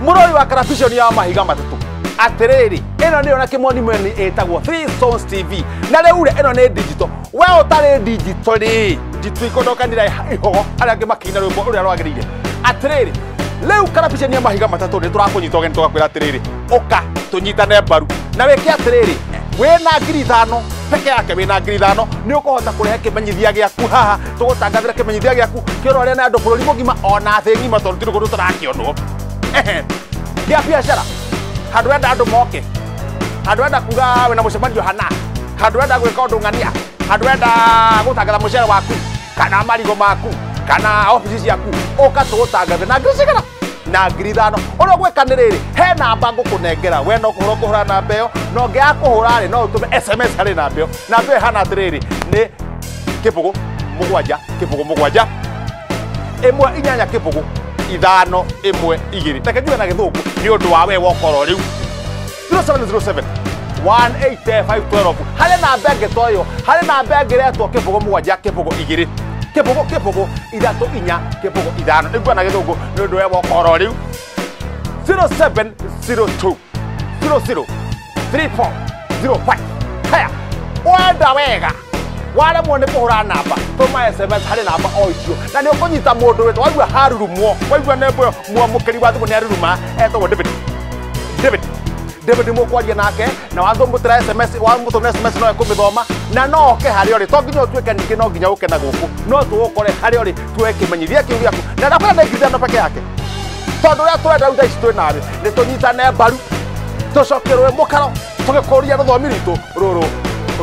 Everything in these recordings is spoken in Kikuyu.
Mũrori wa karabiconi ya mahiga matatũ atĩrĩrĩ, ĩno nĩyo na kĩmonimoni ĩtagwo Three Stones TV, na rĩu rĩ, ĩno nĩ digital. We ũtarĩ digital rĩ, ndituikondokanire ihogo arĩa angĩ makĩina rwĩmbo rũrĩa rwagĩrĩire. Atĩrĩrĩ, rĩu karabiconi ya mahiga matatũ nĩ tũrakũnyita ũgeni, tũgakwĩra atĩrĩrĩ, ũka tũnyitane mbaru na wĩke atĩrĩrĩ, wĩna 5,000 peke yake, wĩna 5,000 nĩ ũkũhota kũrehe kĩmenyithia gĩaku haha, tũgũtangathĩra kĩmenyithia gĩaku kĩrorĩa na andũ bũrũri mũgima ona thĩ ng'ima, tondũ tirĩ kũndũ tũrakĩonwo. Ehe, kĩa biacara, handũ wenda andũ moke, handũ wenda kuga wĩna mũcemanio hana, handũ wenda gwĩka ũndũ ng'ania, handũ wenda gũtangatha mũcere waku kana marigũ maku kana obici ciaku, ũka tũgũtangathe na ngiri cigana? Na 5,000. Ũrĩa ũgwĩka nĩ rĩrĩ, he namba ngũkũnengera, we no kũhũra ũkũhũra namba ĩyo, na ũngĩaga kũhũra rĩ, no ũtũme SMS harĩ namba ĩyo. Namba ĩyo ĩhana atĩrĩrĩ, nĩ 0 7 0 7 1 8 0 5 1 2. Reke njuge na gĩthũngũ nĩ ũndũ wa we wokorwo rĩu 0707 18512. Harĩ namba ĩngĩ to ĩyo, harĩ namba ĩngĩ ĩretwo 0 7 0 2 0 0 3 4 0 5. Nĩnguo na gĩthũngũ nĩ ũndũ we wokorwo rĩu 0702 00 34 05. Haya, wenda wega waremwo nĩ kũhũra namba, tũma SMS harĩ namba o icio, na nĩ ũkũnyita mũndũ wĩtwo, waigua harurumwo, waigua nembo ĩyo, mwamũkĩri wa thimũ nĩ aruruma, etagwo David. David David mũkwaria nake, na wathũmũtĩra SMS, wamũtũmĩra SMS no ekũmĩthoma na no oke harĩa ũrĩ. To nginya ũtuĩke ningĩ no nginya ũke na gũkũ, no tũgũkore harĩa ũrĩ, tuoe kĩmenyithia kĩu gĩaku, na ndakwĩra nĩ 5,000 peke yake, tondũ ũrĩa tũrenda rĩu thaa ici twĩ nawe nĩ tũnyitane mbaru, tũcokerwo mũkaro, tũgĩkũria rũthomi rwitũ rũrũ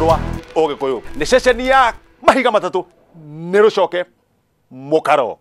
rwa ũgĩkũyũ. Nĩ ceceni ya mahiga matatũ, nĩ rũcoke mũkaro.